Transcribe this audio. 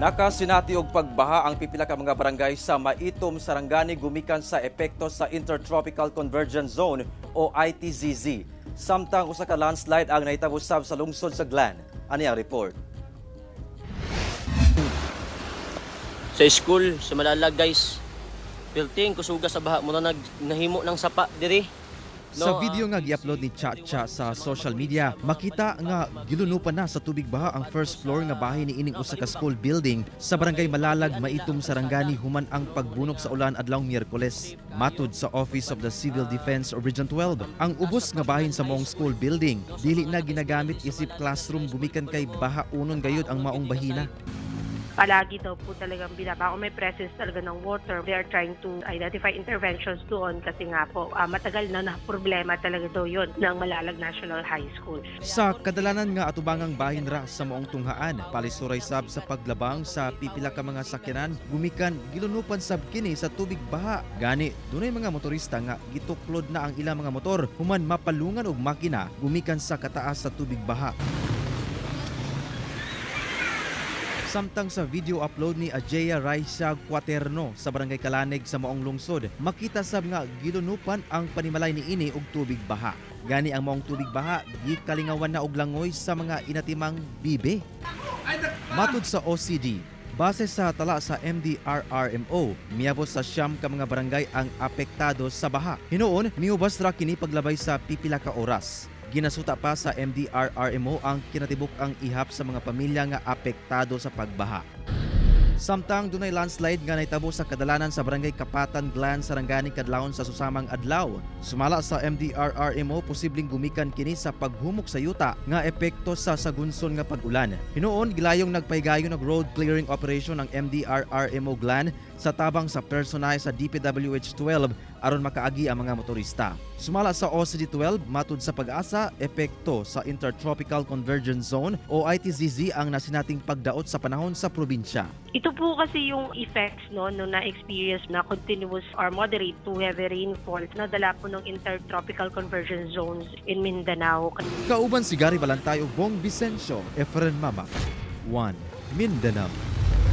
Nakasinati og pagbaha ang pipila ka mga barangay sa Maitum, Sarangani gumikan sa epekto sa Intertropical Convergence Zone o ITZZ. Samtang usa ka landslide ang nahitabo sab sa lungsod sa Glan. Ani ang report. Sa school sa Malalag, guys, building kusuga sa baha mo na nahimo ng sapa diri. Sa video nga gi-upload ni Chacha sa social media, makita nga gilunupan na sa tubig baha ang first floor nga bahay ni ining usa ka school building sa Barangay Malalag, Maitum, Sarangani human ang pagbunok sa ulan adlawng Miyerkules. Matud sa Office of the Civil Defense Region 12, ang ubos nga bahin sa maong school building dili na ginagamit isip classroom gumikan kay baha unon gayud ang maong bahina. Palagi daw po talagang binaba o may presence talaga ng water. They are trying to identify interventions doon kasi nga po matagal na na problema talaga daw yun ng Malalag National High School. Sa kadalanan nga atubangang bahin ra sa maong tunghaan, palisuray sab sa paglabang sa pipila ka mga sakyanan gumikan gilunupan sab kini sa tubig baha. Gani dunay mga motorista nga gituklod na ang ilang mga motor human mapalungan og makina gumikan sa kataas sa tubig baha. Samtang sa video upload ni Ajaya Raisa Cuaterno sa Barangay Kalanig sa maong lungsod, makita sab nga gilunupan ang panimalay ni ini og tubig baha. Gani ang maong tubig baha gikalingawan na og langoy sa mga inatimang bibe. Matud sa OCD, base sa tala sa MDRRMO, miabot sa 9 ka mga barangay ang apektado sa baha. Hinuon, miubas ra kini paglabay sa pipila ka oras. Ginasuta pa sa MDRRMO ang kinatibuk ang ihap sa mga pamilya nga apektado sa pagbaha. Samtang dunay landslide nga nahitabo sa kadalanan sa Barangay Kapatan, Glan, Sarangani kadlawon sa susamang adlaw. Sumala sa MDRRMO, posibleng gumikan kini sa paghumok sa yuta nga epekto sa sagunson nga pag-ulan. Hinuon, gilayong nagpahigayon og road clearing operation ang MDRRMO Glan sa tabang sa personay sa DPWH 12 aron makaagi ang mga motorista. Sumala sa OCD 12, matud sa Pag-asa, epekto sa Intertropical Convergence Zone o ITZZ ang nasinating pagdaot sa panahon sa probinsya. Ito po kasi yung effects no na-experience na continuous or moderate to heavy rainfall na dala po ng Intertropical Convergence Zones in Mindanao. Kauban si Gary Balantay ug Bong Vicencio, Efren Mama, 1 Mindanao.